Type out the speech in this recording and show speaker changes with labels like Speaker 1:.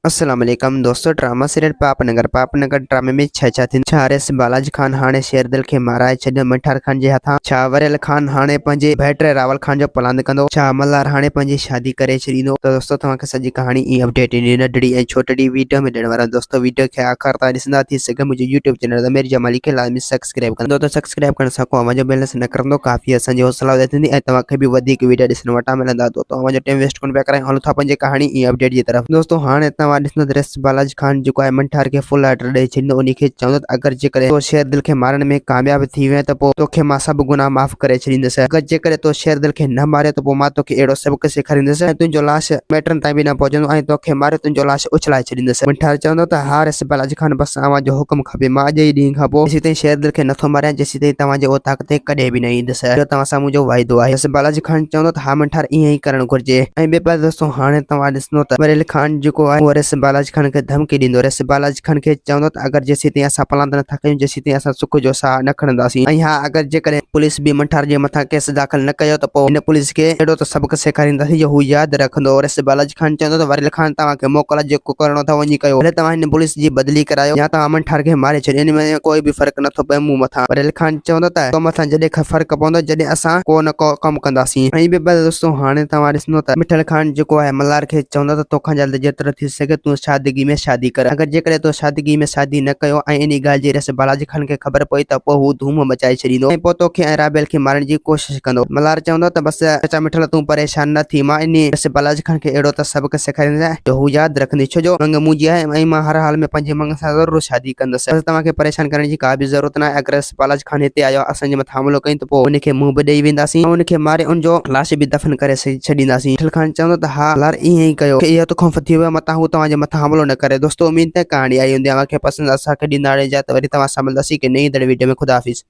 Speaker 1: السلام عليڪم دوستو ڊراما سيريل پاپ نگر پاپ نگر ڊرامي ۾ ڇا ڇا ٿيندو ڇا ريس بالاج خان هاڻي شيردل کي مارائي ڇڏيو مٺار خان جي هٿان ڇا وريل خان هاڻي پنهنجي ڀائٽي راول خان جو پلاند ڪندو ڇا ملهار هاڻي پنهنجي شادي ڪري ڇڏيندو ته دوستو توهان کي سڄي ڪهاڻي ۽ اپڊيٽ انهي ننڍڙي ۽ ڇوٽڙي ويڊيو ۾ ڏيڻ وارا آهيون دوستو ويڊيو کي آخر تائين ڏسندا ٿي سگهي منهنجي يوٽيوب چينل ضمير جمالي کي لازمي سبسڪرائب ڪندو ته سبسڪرائب ڪرڻ سان ڪو اوهان جو بيلنس نه ڪرندو ڪافي اسان جي حوصلا افزائي ٿيندي ۽ توهان کي به وڌيڪ ويڊيو ڏسڻ وٽان ملندا دوستو اوهان جو ٽيم ويسٽ ڪونه پيا ڪرايون هلون ٿا پنهنجي ڪهاڻي ۽ اپڊيٽ جي طرف دوستو هاڻي توهان ڏسندو ته ريس بالاجي خان جيڪو آهي منٺار کي فل آرڊر ڏئي ڇڏيندو انهي کي چوندو ته اگر جيڪڏهن تو شير دل کي مارڻ ۾ ڪامياب ٿي وئين ته پوء توکي مان سڀ گناهه معاف ڪري ڇڏيندس اگر جيڪڏهن تو شير دل کي نه ماريو ته پوء مان توکي اهڙو سبق سيکاريندس ۽ تنهنجو لاش ميٽرن تائين به نه پهچندو ۽ توکي ماري تنهنجو لاش اڇلائي ڇڏيندس منٺار چوندو ته ها ريس بالاجي خان بس اوهان جو حڪم کپي مان اڄ ئي ڏينهن کان پوء جيسيتائين شيردل کي نٿو ماريان جيسيتائين توهان جي اوطاق تي ڪڏهن به نه ايندس اهو توهان سان منهنجو واعدو آهي. بس بالاجي خان چوندو ته ها منٺار ائين ئي ڪرڻ گهرجي. ۽ ٻئي پاسي دوستو هاڻي توهان ڏسندو ته وريل خان جيڪو آهي اهو ريس بالاجي خان کي ڌمڪي ڏيندو ريس بالاجي خان کي چوندو ته اگر جيسيتائين اسان پلاند نٿا ڪيون جيسيتائين اسان سک جو ساهه نه کڻنداسين ۽ ها اگر جيڪڏهن پوليس به منٺار جي مٿان ڪيس داخل نه ڪيو ته پوء هن پوليس کي اهڙو ته سبق سيکارينداسين جو هو ياد رکندو ريس بالاجي خان چوندو ته وريل خان توهان کي موڪل آهي جيڪو ڪرڻو اٿو وڃي ڪيو ڀلي توهان هن پوليس جي بدلي ڪرايو يا توهان منٺار کي ماري ڇڏيو ان ۾ ڪوئي به فرق نٿو پئي مون مٿان. وريل خان چوندو ته تو مٿان جڏهن فرق پوندو جڏهن اسان ڪو نه ڪو ڪم ڪنداسين. ۽ ٻئي پاسي دوستو هاڻي توهان ڏسندو ته مٺل خان جيڪو آهي ملهار کي چوندو ته توکان جلد جيترو ٿي سگهي تون سادگي ۾ شادي ڪر اگر جيڪڏهن تو سادگي ۾ شادي نه ڪيو ۽ انهي ڳالهه جي رس بالاجي خان کي خبر پئي ته پوء هو ڌوم مچائي ڇڏيندو ۽ پوء توکي ۽ رابيل کي مارڻ جي ڪوشش ڪندو. ملهار چوندو ته بس چاچا مٺل تون پريشان نه ٿي مان انهي رس بالاجي خان کي اهڙو ته سبق سيکاريندس جو هو ياد رکندي ڇو جو مڱ منهنجي آهي ۽ مان هر حال ۾ پنهنجي مڱ سان ضرور شادي ڪندس. بس توهان کي پريشان ڪرڻ جي ڪا به ضرورت ناهي اگر رس بالاجي خان هتي آيو اسان جي مٿان حملو ڪيائين ته پوء ان کي منهن به ڏئي وينداسين ۽ ان کي ماري ان جو لاش به دفن ڪري ڇڏينداسين. مٺل خان چوندو ته ها ملهار ائين ئي ڪيو کي اهو ته خوف ٿي ويو متان هو توهان جي مٿان حملو نه ڪري. دوستو اميد ته ڪهاڻي آئي هوندي اوهان کي پسند اسان کي ڏيندا اجازت وري توهان سان ملنداسين هڪ نئين ايندڙ ويڊيو ۾ خدا حافظ.